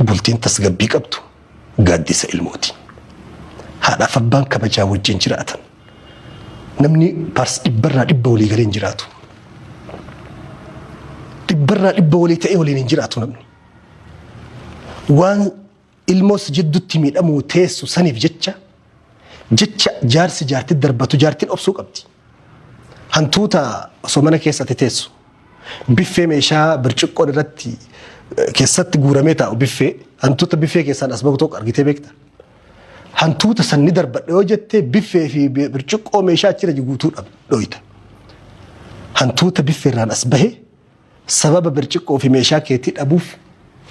Bultiin tasgabbii qabdu gaaddisa ilmooti. Haadhaaf abbaan kabajaa wajjin jiraatan. Namni pars dhibbarraa dhibba walii galee hin jiraatu. Dhibbarraa dhibba walii ta'ee waliin hin jiraatu namni. Waan ilmoos jiddutti miidhamuu teessu saniif jecha jecha jaarsi jaartii darbatu jaartiin obsuu qabdi. Hantuuta osoo mana keessa ati teessu biffee meeshaa birciqqoon irratti keessatti guuramee taa'u biffee hantuuta biffee keessaan as bahu tokko argitee beekta. Hantuuta san ni darbadha yoo jette biffee fi birciqqoo meeshaa achirra guutuu dhoyta. Hantuuta biffeerraan as bahe sababa birciqqoo fi meeshaa keetii dhabuuf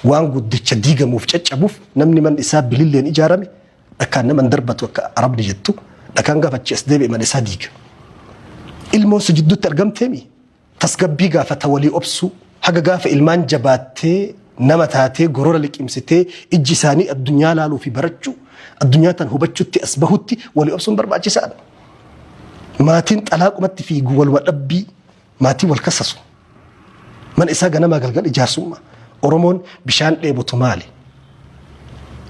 waan guddicha diigamuuf caccabuuf namni manni isaa bililleen ijaarame dhakaan nama hin darbatu akka arabni jettu dhakaan gaafa achi as deebi'e mana isaa diiga. Ilmoon si jidduutti argamteemi tasgabbii gaafata walii obsuu haga gaafa ilmaan jabaattee nama taatee gorora liqimsitee ijji isaanii addunyaa laaluu fi barachuu addunyaa tan hubachuutti as bahutti walii obsuun barbaachisaadha. Maatiin xalaaqumatti fiigu waluma dhabbii maatii wal kasasu. Mana isaa ganamaa galgal ijaarsummaa. Oromoon bishaan dheebotu maali?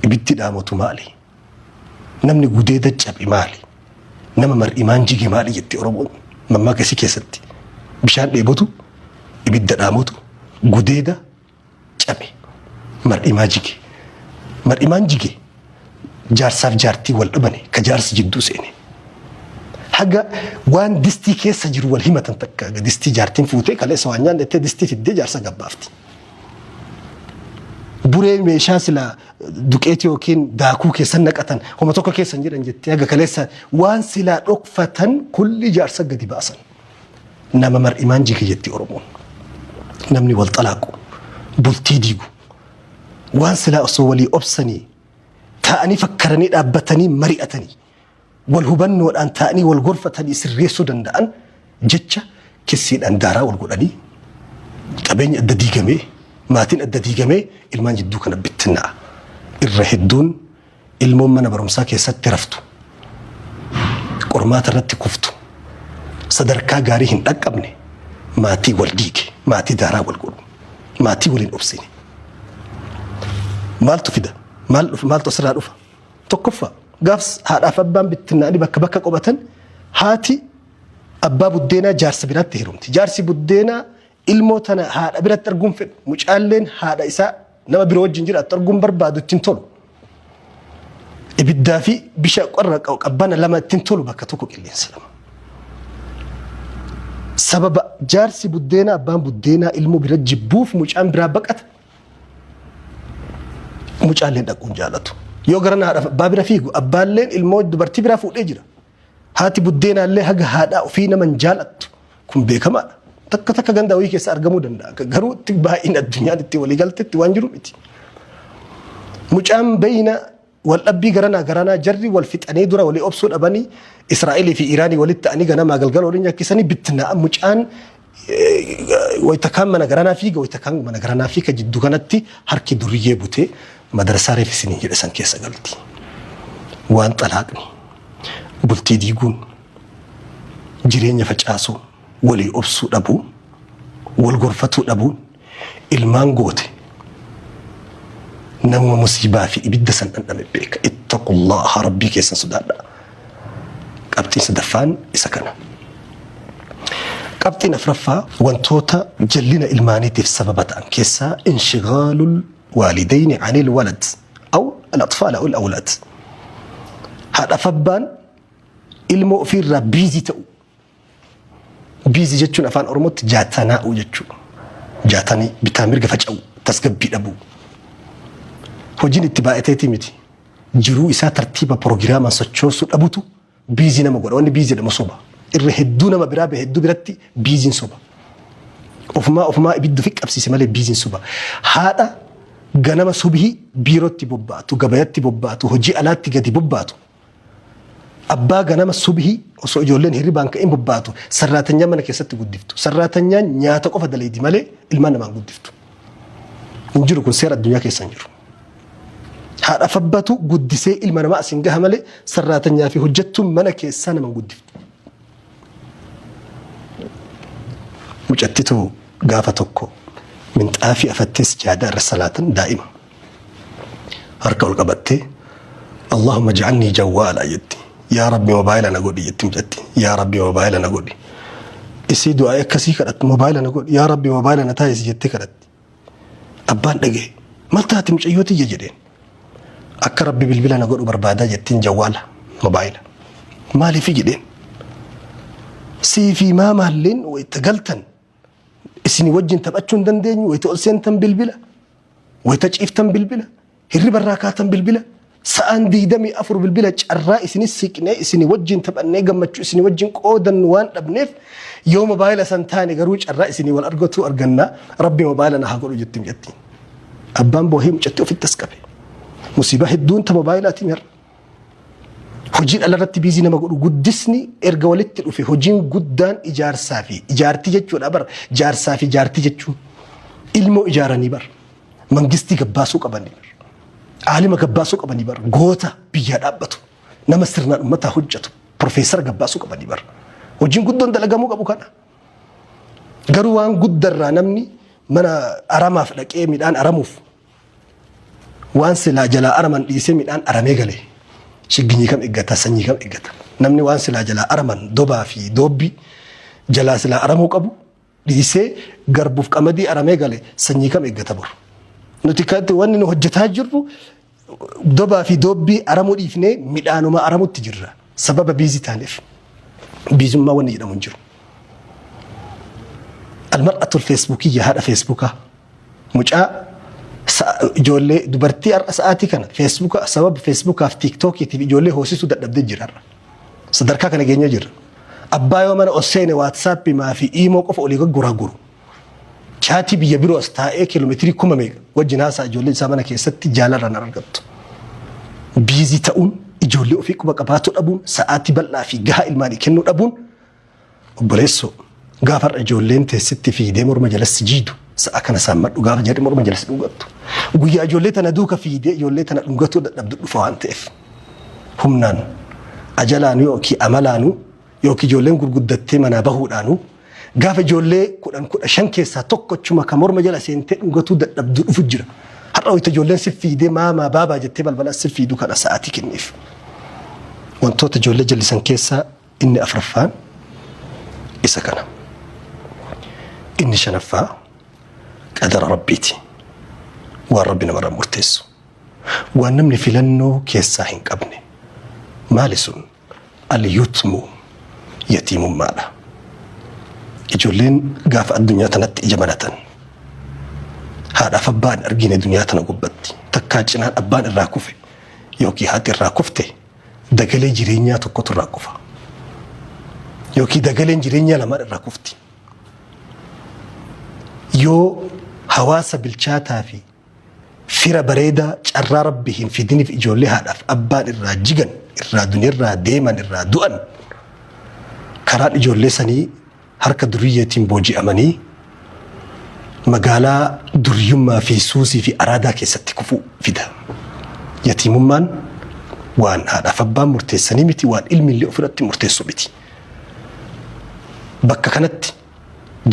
Ibiddi dhaamotu maali? Namni gudeeda cabe maali? Nama mar'imaan jige maali jetti Oromoon mammaaka isii keessatti. Bishaan dheebotu, ibidda dhaamotu, gudeeda cabe, mar'imaa jige. Mar'imaan jige jaarsaaf jaartii wal dhabane ka jaarsi jidduu seene. Haga waan distii keessa jiru wal himatan takka distii jaartiin fuutee kaleessa waan nyaanne jettee distii fiddee jaarsa gabbaafti. Buree meeshaa sila duqeetii yookiin daakuu keessan naqatan homa tokko keessan jedhan jettee haga kaleessa waan silaa dhokfatan kulli jaarsa gadi baasan. Nama mar'imaan jige jetti Oromoon. Namni wal xalaaqu bultii diigu waan silaa osoo walii obsanii taa'anii fakkaranii dhaabbatanii mari'atanii wal hubannoodhaan taa'anii wal gorfatanii sirreessuu danda'an jecha kissiidhaan daaraa wal godhanii qabeenya adda diigamee maatiin adda diigamee ilmaan jidduu kana bittinnaa'a. Irra hedduun ilmoon mana barumsaa keessatti raftu qormaata irratti kuftu sadarkaa gaarii hin dhaqqabne maatii wal diige maatii daaraa wal godhu maatii waliin obsine. Maaltu fida? Maal dhufa? Maaltu asirraa dhufa? Tokkoffaa gaafs haadhaaf abbaan bittinnaa'anii bakka bakka qobatan haati abbaa buddeenaa jaarsa biraatti heerumti. Jaarsi buddeenaa ilmoo tana haadha biratti arguun fedhu. Mucaalleen haadha isaa nama biroo wajjin jiraattu arguun barbaadu ittiin tolu. Ibiddaa fi bishaan qorra qabbana lama ittiin tolu bakka tokko qilleensa lama. Sababa jaarsi buddeenaa abbaan buddeenaa ilmoo bira jibbuuf mucaan biraa baqata. Mucaalleen dhaquun jaalatu. Yoo gara haadha abbaa bira fiigu abbaalleen ilmoo dubartii biraa fuudhee jira. Haati buddeenaallee haga haadhaa ofii nama hin jaalattu. Kun beekamaadha. Takka takka ganda wayii keessa argamuu danda'a. Garuu itti baay'een addunyaan itti walii galtetti waan jiru miti. Mucaan beeyna wal dhabbii garanaa garanaa jarri wal fixanii dura walii obsuu dhabanii Israa'elii fi Iraanii walitti ta'anii ganamaa galgala waliin nyakkisanii bittinaa'a mucaan wayita kaan mana garanaa fiiga wayita kaan mana garanaa fiiga jidduu kanatti harki duriyyee butee madrasaa reef isiniin jedhe san keessa galti. Waan xalaaqni bultii diiguun jireenya facaasuu walii obsuu dhabuu wal gorfatuu dhabuun ilmaan goote namuma musiibaa fi ibidda san dhandhame beeka. Ittaqullaha rabbii keessan sodaadha. Qabxiin sadaffaan isa kana. Qabxiin afraffaa wantoota jallina ilmaaniitiif sababa ta'an keessaa inshigaalul waalidayni anil walad aw al-atfaal aw al-awlaad. Haadhaaf abbaan ilmoo ofiirraa biizii ta'u. Biizii jechuun afaan Oromootti jaatanaa'uu jechuudha. Jaatanii bitaa mirga faca'uu, tasgabbii dhabuu. Hojiin itti baay'ateetii miti. Jiruu isaa tartiiba pirogiraamaan sochoosuu dhabutu biizii nama godha. Wanni biizii jedhamu soba. Irra hedduu nama biraa bahe hedduu biratti biiziin soba. Ofumaa ofumaa ibidda ofi qabsiise malee biiziin soba. Haadha ganama subhii biirootti bobbaatu, gabayatti bobbaatu, hojii alaatti gadi bobbaatu. Abbaa ganama subhii osoo ijoolleen hirribaan ka'in bobbaatu sarraatanyaa mana keessatti guddiftu. Sarraatanyaan nyaata qofa daleedi malee ilmaan namaan guddiftu. Hin jiru kun seera addunyaa keessa hin jiru. Haadhaaf abbatu guddisee ilma namaa asiin gaha malee sarraatanyaa fi hojjettuun mana keessaa nama hin guddiftu. Mucattitu gaafa tokko minxaafii afattee sijaadaa irra salaatan daa'ima. Harka ol qabattee Allahumma ja'alnii jawwaala jetti. Yaa Rabbi mobaayila na godhi jetti mucatti. Yaa Rabbi mobaayila na godhi. Isii du'aa akkasii kadhatti mobaayila na godhi. Yaa Rabbi mobaayila na taasisi jettee kadhatti. Abbaan dhagaye. Maal taate mucayyoo tiyya jedheen. Akka Rabbi bilbila na godhu barbaadaa jettiin jawwaala mobaayila. Maaliifi jedheen. Sii fi maamaalleen wayita galtan isinii wajjin taphachuu hin dandeenyu wayita ol seentan bilbila wayita ciiftan bilbila hirriba irraa kaatan bilbila sa'aan 24 bilbila carraa isinis siqnee isinii wajjin taphannee gammachuu isinii wajjin qoodannu waan dhabneef yoo mobaayila san taane garuu carraa isinii wal argatu arganna rabbi mobaayila na haa godhu jetti mucattiin. Abbaan boohee mucattii ofitti as qabe. Musiibaa hedduun ta mobaayilaatiin har'a. Hojiin alarratti biizii nama godhu guddisni erga walitti dhufe hojiin guddaan ijaarsaa fi ijaartii jechuudha bar jaarsaa fi jaartii jechuun ilmoo ijaaranii bar mangistii gabbaasuu qabanii bar aalima gabbaasuu qabanii bar goota biyyaa dhaabbatu nama sirnaan ummataa hojjetu profeesara gabbaasuu qabanii bar hojiin guddoon dalagamuu qabu kana. Garuu waan guddarraa namni mana aramaaf dhaqee midhaan aramuuf Waan silaa jalaa araman dhiisee midhaan aramee gale shigginyii kam eggata sanyii kam eggata. Namni waan silaa jalaa araman dobaa fi doobbii jalaa silaa aramuu qabu dhiisee garbuuf qamadii aramee gale sanyii kam eggata bor. Nuti kanatti wanni nu hojjetaa jirru dobaa fi doobbii aramuu dhiifnee midhaanuma aramutti jirra. Sababa biizii taaneef. Biizummaa wanni jedhamu hin jiru. Almar'atul feesbuukiyya haadha feesbuukaa. Mucaa ijoollee dubartii har'a sa'aatii kana feesbuuka sababa feesbuukaaf tiiktookiitiif ijoollee hoosisuu dadhabdee jira har'a. Sadarkaa kana geenyee jirra. Abbaa yoo mana ol seene waatsaappii maafi iimoo qofa olii gagguraa guru. Chaatii biyya biroo as taa'ee kiiloomeetirii kuma meeqa wajjin haasaa ijoollee isaa mana keessatti jaalarraan argattu. Biizii ta'uun ijoollee ofii quba qabaachuu dhabuun sa'aatii bal'aa fi gahaa ilmaanii kennuu dhabuun Obboleessoo, gaafa har'a ijoolleen tee sitti fiidee morma jala si jiidu, sa'a kana saammadhu gaafa jarri morma jala si dhungattu. Guyyaa ijoollee tana duuka fiidee ijoollee tana dhungatuu dadhabdu dhufa waan ta'eef. Humnaan, ajalaanu yookiin amalaanu yookiin ijoolleen gurguddattee manaa bahuudhaanu gaafa ijoollee 10 15 keessaa tokkochuma ka morma jala seentee dhungatuu dadhabdu dhufu jira. Har'a wayita ijoolleen si fiidee maamaa baabaa jettee balbala si fiidu kana sa'aatii kenniif. Wantoota ijoollee jallisan keessaa Inni afraffaan isa kana. Inni shanaffaa qadara Rabbiiti. Waan Rabbi namarraa murteessu. Waan namni filannoo keessaa hin qabne. Maali sun? Al-yutmu yatiimummaadha. Ijoolleen gaafa addunyaa tanatti ija banatan haadhaaf abbaa hin argine duniyaa tana gubbatti takkaa cinaan abbaan irraa kufe yookiin haati irraa kufte dagalee jireenyaa tokkotu irraa kufa. Yookiin dagaleen jireenyaa lamaan irraa kufti. Yoo hawaasa bilchaataa fi fira bareedaa carraa rabbi hin fidiniif ijoollee haadhaaf abbaan irraa jigan, irraa dunirraa deeman, irraa du'an karaan ijoollee sanii harka duriyyeetiin booji'amanii magaalaa duriyyummaa fi suusii fi araadaa keessatti kufuu fida. Yatiimummaan waan haadhaaf abbaan murteessanii miti, waan ilmi illee ofirratti murteessu miti. Bakka kanatti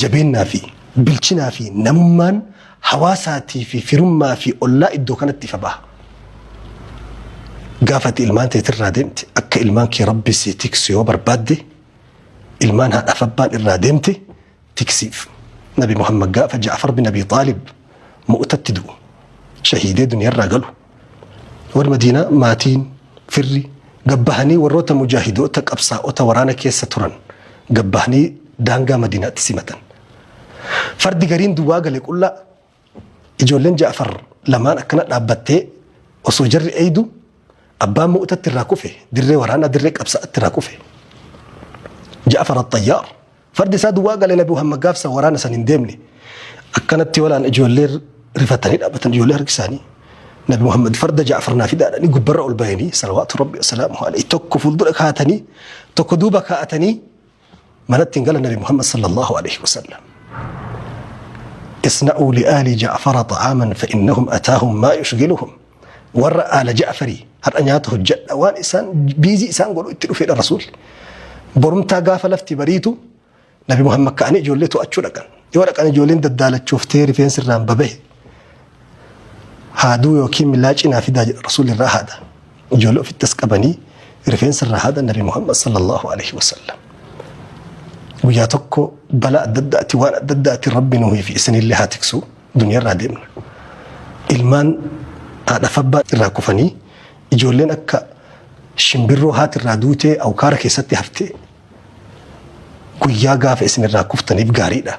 jabeennaa fi bilchinaa fi namummaan hawaasaatii fi firummaa fi ollaa iddoo kanatti ifa baha. Gaafa ati ilmaan teetirraa deemte akka ilmaan kee rabbi si tiksu yoo barbaadde ilmaan haadhaaf abbaan irraa deemte tiksiif. Nabi Muhammad gaafa Ja'far bin Abi Xaalib Mu'tatti du'u shahiidee duniyarraa galu warri Madiinaa maatiin firri gabbahanii warroota mujaahidoota qabsaa'ota waraana keessa turan gabbahanii daangaa Madiinaatti simatan. Fardi gariin duwwaa gale qullaa Ijoolleen Ja'far lamaan akkana dhaabbattee osoo jarri eeydu abbaan Mu'tatti irraa kufe dirree waraanaa dirree qabsa'atti irraa kufe. Ja'far Axxayyaar fardi isaa duwwaa gale Nabi Muhammad gaafsa waraana san hin deemne akkanatti walaan ijoollee rifatanii dhaabbatan ijoollee harki isaanii Nabi Muhammad farda Ja'far naa fidaadhanii gubbarra ol bayanii salawaatu rabbi wasalaamu alayhi tokko fuuldura kaa'atanii tokko duuba kaa'atanii manatti hin galan Nabi Muhammad sallallahu alaihi wasallam. Isna'uu li'aali Ja'fara ta'aaman fa'innahum ataahum maa yushgiluhum. Warra aala Ja'farii har'a nyaata hojjedha waan isaan biizii isaan godhu itti dhufeedha Rasuulli. Borumtaa gaafa lafti bariitu Nabi Muhammad ka'anii ijoollee to'achuu dhaqan. Yoo dhaqan ijoolleen daddaalachuuftee rifeensi irraan babahe. Haaduu yookiin milaacii naa fidaa jedha Rasuulli irraa haada. Ijoollee ofitti as qabanii rifeensa irraa haadan Nabi Muhammad sallallahu alaihi wasallam. Guyyaa tokko balaa adda addaati waan adda addaati Rabbi nuhii fi isinillee haa tiksu duniyaa irraa deemna. Ilmaan haadha abbaa irraa kufanii ijoolleen akka shimbirroo haati irraa duutee awkaara keessatti haftee guyyaa gaafa isin irraa kuftaniif gaariidha.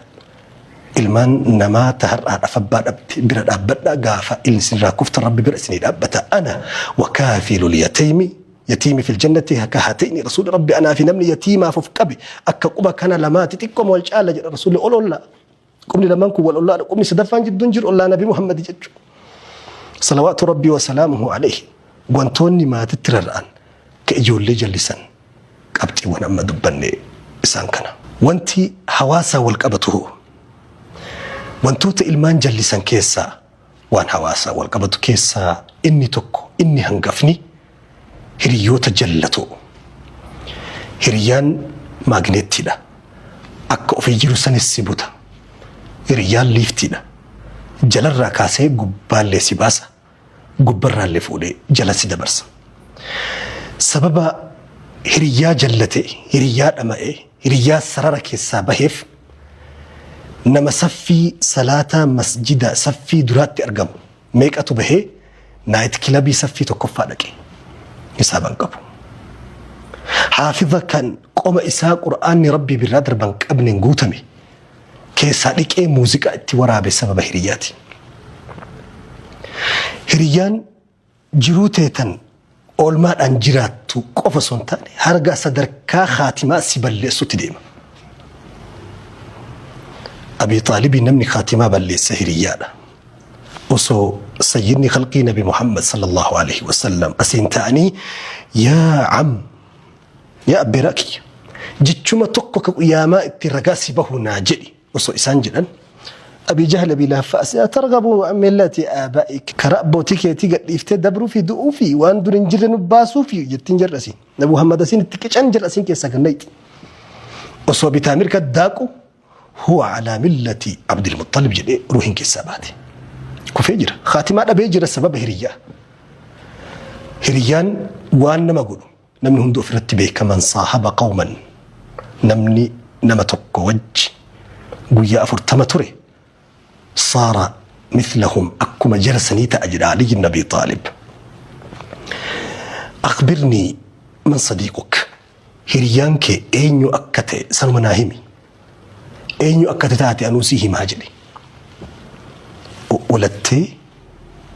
Ilmaan namaa ta har'a haadhaaf abbaa dhabde bira dhaabbadhaa gaafa isin irraa kuftan Rabbi bira isinii dhaabbata. Ana wakaafilul yatiimi yatiimi fil jannati ka haatayni rasuulli Rabbi anaa fi namni yatiimaaf of qabe akka quba kana lamaati xiqqooma wal caala jedha rasuulli ol ollaa. Qubni lamaan kun wal ollaadha. Qubni sadaffaan jidduun jiru ollaa Nabi Muhammad jechuudha. Salawaatu Rabbii wa salaamuhu alayhi. Wantoonni maatitti rarra'an ka ijoollee jallisan qabxiiwwan amma dubbanne isaan kana. Wanti hawaasaan wal qabatu hoo? Wantoota ilmaan jallisan keessaa waan hawaasaan wal qabatu keessaa inni tokko inni hangafni hiriyoota jallatoo. Hiriyaan maagneettiidha. Akka ofii jiru sanis si buta. Hiriyaan liiftiidha. Jalarraa kaasee gubbaallee si baasa. Gubbarraallee fuudhee jala si dabarsa. Sababa hiriyyaa jallate, hiriyyaa dhama'e, hiriyyaa sarara keessaa baheef nama saffii salaataa masjida saffii duraatti argamu meeqatu bahee naayit kilabii saffii tokkoffaa dhaqe hisaaban qabu. Haafiza kan qoma isaa qur'aanni rabbii birraa darban qabneen guutame keessaa dhiqee muuziqaa itti waraabe sababa hiriyyaati. Hiriyyaan jiruu teetan oolmaadhaan jiraattu qofa osoo hin taane harga sadarkaa kaatimaa si balleessutti deema. Abii Xaalibii namni kaatimaa balleesse hiriyyaadha. Osoo sayyidni khalqii Nabi Muhammad sallallahu alaihi wasallam asiin ta'anii yaa am Yaa abbeeraa kiyya jechuma tokko ka qiyaamaa itti ragaa si bahu naa jedhi osoo isaan jedhan Abii Jahl Abii Lahab fa'a si targabu an millati aabaa'ik karaa abbootii keetii gadhiiftee dabruu fi du'uu fi waan dur hin jirre nu baasuu fi jettiin jarri asiin Nabi Muhammad asiin itti qican jarri asiin keessaa gad nayxi osoo bitaa mirga daaqu huwa alaa millati Abdul Muxxalib jedhee ruuhin keessaa baate. Kufee jira. Khaatimaa dhabee jira sababa hiriyyaa. Hiriyyaan waan nama godhu Namni hundi ofirratti beeka man saahaba qawman namni nama tokko wajji guyyaa 40 ture saara mithlahum akkuma jara sanii ta'a jedha Ali ibn Abi Xaalib. Akhbirnii man sadiiquk hiriyyaan kee eenyu akka ta'e sanuma naa himi. Eenyu akka taate anuu si himaa jedhe. Olattee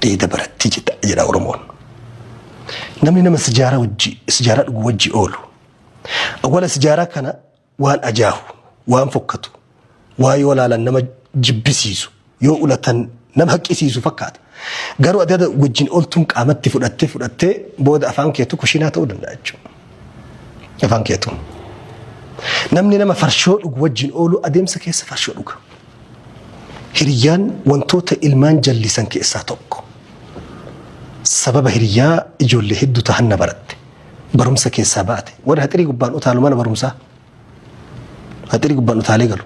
dheeda baratti jedha Oromoon. Namni nama sijaaraa wajji sijaaraa dhugu wajji oolu. Awwala sijaaraa kana waan ajaahu, waan fokkatu, waan yoo laalan nama jibbisiisu, yoo ulatan nama haqqisiisu fakkaata. Garuu ati ada wajjin ooltuun qaamatti fudhattee fudhattee booda afaan keetu kushinaa ta'uu danda'a jechuudha. Afaan keetu. Namni nama farshoo dhugu wajjin oolu adeemsa keessa farshoo dhuga. Hiriyyaan wantoota ilmaan jallisan keessaa tokko. Sababa hiriyyaa ijoollee hedduu tahanna baratte. Barumsa keessaa baate. Warri haxirii gubbaan utaalu mana barumsaa. Haxirii gubbaan utaalee galu.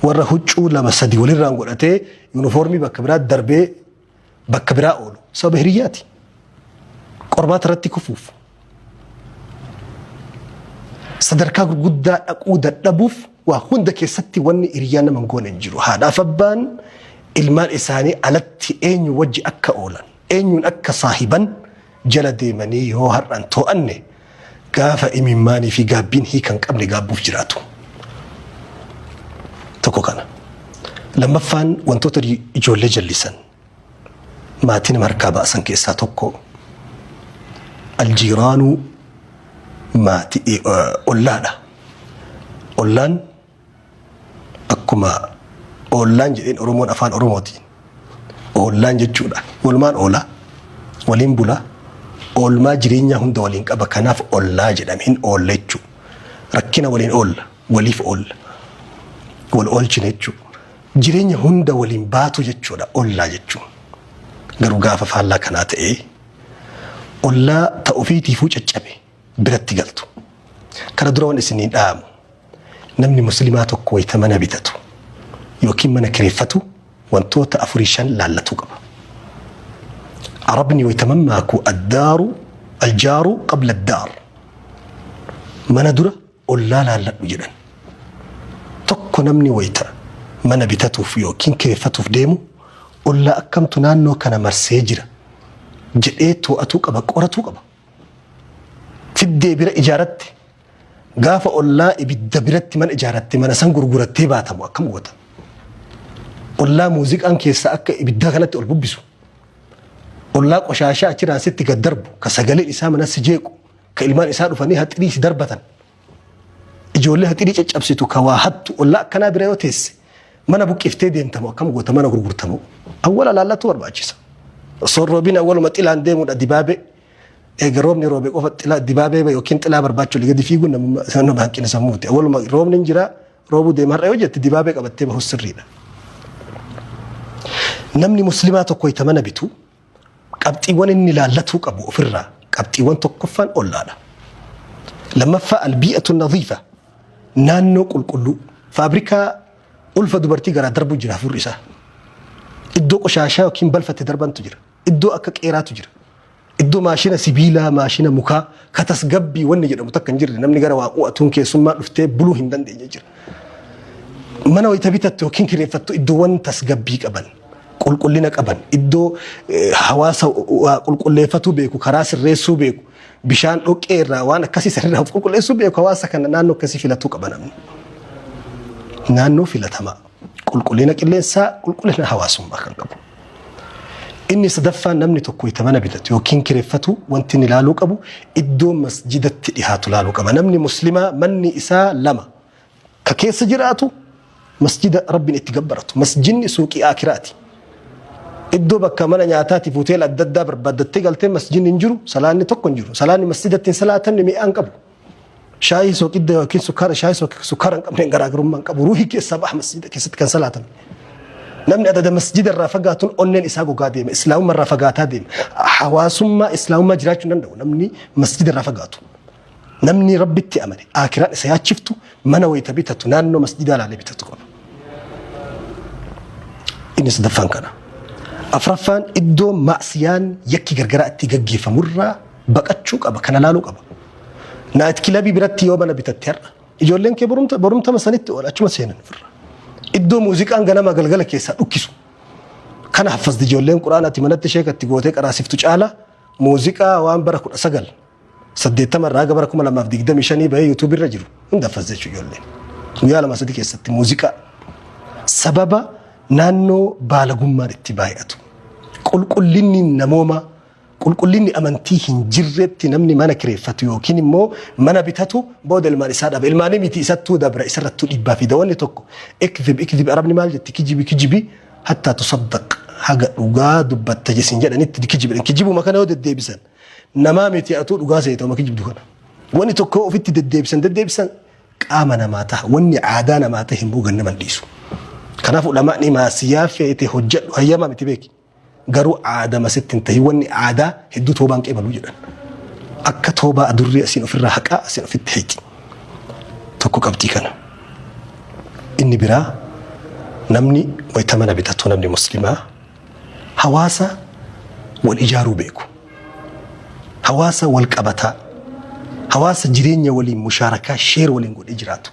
Warra huccuu lama sadi walirraan godhatee yuunifoormii bakka biraa darbee bakka biraa oolu. Sababa hiriyyaati. Qormaata irratti kufuuf. Sadarkaa gurguddaa dhaquu dadhabuuf waa hunda keessatti wanni hiriyyaan nama hin goone hin jiru. Haadhaaf abbaan ilmaan isaanii alatti eenyu wajji akka oolan, eenyuun akka saahiban jala deemanii yoo har'an too'anne gaafa imimmaanii fi gaabbiin hiika hin qabne gaabbuuf jiraatu. Tokko kana. Lammaffaan wantoota ijoollee jallisan maatii nama harkaa baasan keessaa tokko aljiiraanuu maatii ollaadha. Ollaan akkuma oollaan jedheen Oromoon afaan Oromootiin oollaan jechuudha. Walumaan oola, waliin bula, oolmaa jireenyaa hunda waliin qaba. Kanaaf ollaa jedhame hin oolla jechuudha. Rakkina waliin oolla, waliif oolla, wal oolchina jechuudha. Jireenya hunda waliin baatu jechuudha ollaa jechuun. Garuu gaafa faallaa kanaa ta'ee ollaa ta ofiitiifuu caccabe biratti galtu. Kana dura waan isinii dhaamu namni muslimaa tokko wayita mana bitatu yookiin mana kireeffatu wantoota afurii shan laallatuu qaba. Arabni wayita mammaaku addaaru aljaaru qabla addaar. Mana dura ollaa laalladhu jedhan. Tokko namni wayita mana bitatuuf yookiin kireeffatuuf deemu ollaa akkamtu naannoo kana marsee jira jedhee to'atuu qaba, qoratuu qaba. Fiddee bira ijaaratte gaafa ollaa ibidda biratti mana ijaaratte mana san gurgurattee baatamu akkam goota? Ollaa muuziqaan keessaa akka ibiddaa kanatti ol bubbisu. Ollaa qoshaashaa achirraan sitti gad darbu ka sagaleen isaa mana si jeequ ka ilmaan isaa dhufanii haxirii si darbatan. Ijoollee haxirii caccabsitu ka waa hattu ollaa akkanaa bira yoo teesse mana buqqiftee deemtamu akkam goota mana gurgurtamu? Awwala laallatu barbaachisa. Osoo hin roobin awwaluma xilaan deemuudha dibaabee. Eega roobni roobe qofa xilaa dibaabee yookiin xilaa barbaachuu gadi fiiguun nama hanqina sammuuti. Awwaluma roobni hin jira roobuu deema har'a yoo jette dibaabee qabattee bahus sirriidha. Namni muslimaa tokko itti mana bitu qabxiiwwan inni laallatuu qabu ofirraa qabxiiwwan tokkoffaan ollaadha. Lammaffaa albii'atu nadiifa naannoo qulqulluu faabrikaa ulfa dubartii garaa darbu jira hafuurri isaa. Iddoo qoshaashaa yookiin balfatti darbantu jira. Iddoo akka qeeraatu jira. Iddoo maashina sibiilaa, maashina mukaa, ka tasgabbii wanni jedhamu takka hin jirre namni gara waa qu'atuun keessummaa dhuftee buluu hin dandeenye jira. Mana wayita bitattu yookiin kireeffattu iddoowwan tasgabbii qaban, qulqullina qaban, iddoo hawaasa waa qulqulleeffatuu beeku, karaa sirreessuu beeku, bishaan dhoqqee irraa waan akkasii sanirraa of qulqulleessuu beeku hawaasa kana naannoo akkasii filatuu qaba namni. Naannoo filatamaa, qulqullina qilleensaa, qulqullina hawaasummaa kan qabu. Inni sadaffaan namni tokko itti mana bitatu yookiin kireeffatu wanti inni ilaaluu qabu iddoo masjidatti dhihaatu ilaaluu qaba. Namni muslimaa manni isaa lama ka keessa jiraatu masjida Rabbiin itti gabbaratu. Masjidni suuqii aakiraati. Iddoo bakka mana nyaataatiif hoteela adda addaa barbaaddattee galtee masjidni hin jiru, salaanni tokko hin jiru. Salaanni masjidatti hin salaatamne mi'aa hin qabu. Shaayii soqidda yookiin sukkaara shaayii sukkaara hin qabne garaagarummaa hin qabu. Ruuhii keessaa baha masjida keessatti kan salaatame. Namni adada masjida irraa fagaatuun onneen isaa gogaa deema. Islaamummaa irraa fagaataa deema. Hawaasummaa islaamummaa jiraachuu hin danda'u namni masjida irraa fagaatu. Namni Rabbitti amane akiraan isa yaachiftu mana wayita bitatu naannoo masjidaa ilaalee bitatu qaba. Inni sadaffaan kana. Afraffaan iddoo maasiyaan yakki gargaraa itti gaggeeffamurraa baqachuu qaba kana laaluu qaba. Night club biratti yoo mana bitatte har'a ijoolleen kee borumta borumtama sanitti oola achuma seenan ofirra. Iddoo muuziqaan ganama galgala keessaa dhukkisu. Kana haffazdi ijoolleen quraanaatti manatti sheekatti gootee qaraasiftu caala muuziqaa waan bara 1980 irraa haga bara 2025 bahee YouTube irra jiru hunda haffazde jechuudha ijoolleen. Guyyaa lama sadii keessatti muuziqaa sababa naannoo baalagummaan itti baay'atu. Qulqullinni namoomaa qulqullinni amantii hin jirretti namni mana kireeffatu yookiin immoo mana bitatu booda ilmaan isaa dhaba. Ilmaanii miti isattuu dabra isarrattuu dhiibbaa fida. Wanni tokko ikdib ikdib arabni maal jetti kijibi kijibi hattaa tusaddaq haga dhugaa dubbatta jesin jedhanitti kijibi. Kijibuma kana yoo deddeebisan namaa miti atuu dhugaa seetama kijibdu kana. Wanni tokko ofitti deddeebisan deddeebisan qaama namaa ta'a. Wanni aadaa namaa ta'e immoo ganna man dhiisu. Kanaaf ulamaa'ni maasiyaa feete hojjedhu hayyamaa miti beeki. Garuu aadama sitti hin tahin wanni aadaa hedduu toobaan qeebaluu jedhan. Akka toobaa adurrii asiin ofirraa haqaa asiin ofitti hiqi. Tokko qabxii kana. Inni biraa namni wayita mana bitatu namni muslimaa hawaasa wal ijaaruu beeku. Hawaasa wal qabataa. Hawaasa jireenya waliin mushaarakaa share waliin godhee jiraatu.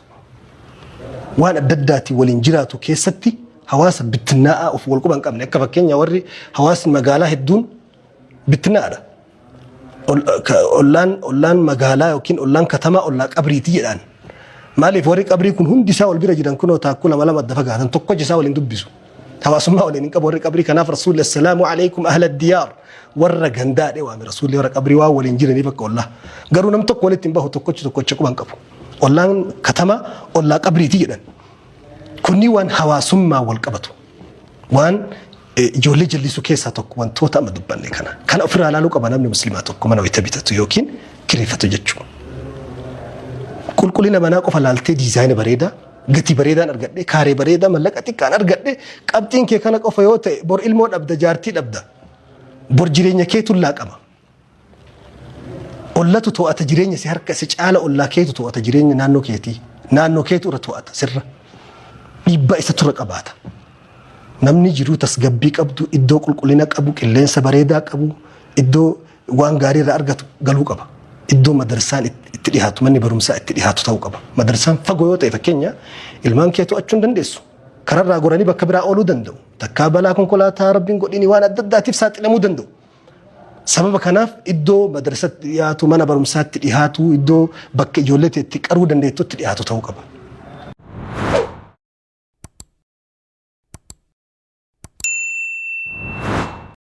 Waan adda addaatiin waliin jiraatu keessatti hawaasa bittinnaa'aa of wal quba hin qabne akka fakkeenya warri hawaasni magaalaa hedduun bittinnaa'aadha. Ollaan ollaan magaalaa yookiin ollaan katamaa ollaa qabriiti jedhaan. Maaliif warri qabrii kun hundi isaa wal bira jiran kunoo taakkuu lama lama adda fagaatan tokko isaa waliin dubbisu. Hawaasummaa waliin hin qabu warri qabrii kanaaf rasuulli assalaamu alaikum ahla diyaar warra gandaadhe waame rasuulli warra qabrii waan waliin jiraniif akka ollaa. Garuu nam tokko walitti hin bahu tokkochi tokkocha quba hin qabu. Ollaan katamaa ollaa qabriiti jedhan. Kunni waan hawaasummaa wal qabatu. Waan ijoollee jallisuu keessaa tokko wantoota amma dubbanne kana. Kana ofirraa ilaaluu qaba namni musliimaa tokko mana wayita bitatu yookiin kireeffatu jechuudha. Qulqullina manaa qofa laaltee diizaayina bareedaa, gatii bareedaan argadhe, kaaree bareedaa, mallaqa xiqqaan argadhe, qabxiin kee kana qofa yoo ta'e bor ilmoo dhabda, jaartii dhabda. Bor jireenya keetu laaqama. Ollatu to'ata jireenya si harka si caala ollaa keetu to'ata jireenya naannoo keetii. Naannoo keetu irra to'ata sirra. Dhiibbaa isa tura qabaata. Namni jiruu tasgabbii qabdu, iddoo qulqullina qabu, qilleensa bareedaa qabu, Iddoo waan gaarii irraa argatu galuu qaba. Iddoo madarsaan itti dhihaatu, manni barumsaa itti dhihaatu ta'uu qaba. Madarsaan fagoo yoo ta'e fakkeenya ilmaan kee to'achuu hin dandeessu. Kararraa goranii bakka biraa ooluu danda'u. Takkaa balaa konkolaataa rabbiin godhini waan adda addaatiif saaxilamuu danda'u. Sababa kanaaf iddoo madrasatti dhiyaatu, mana barumsaatti dhiyaatu, iddoo bakka ijoollee itti qaruu dandeettutti dhiyaatu ta'uu qaba.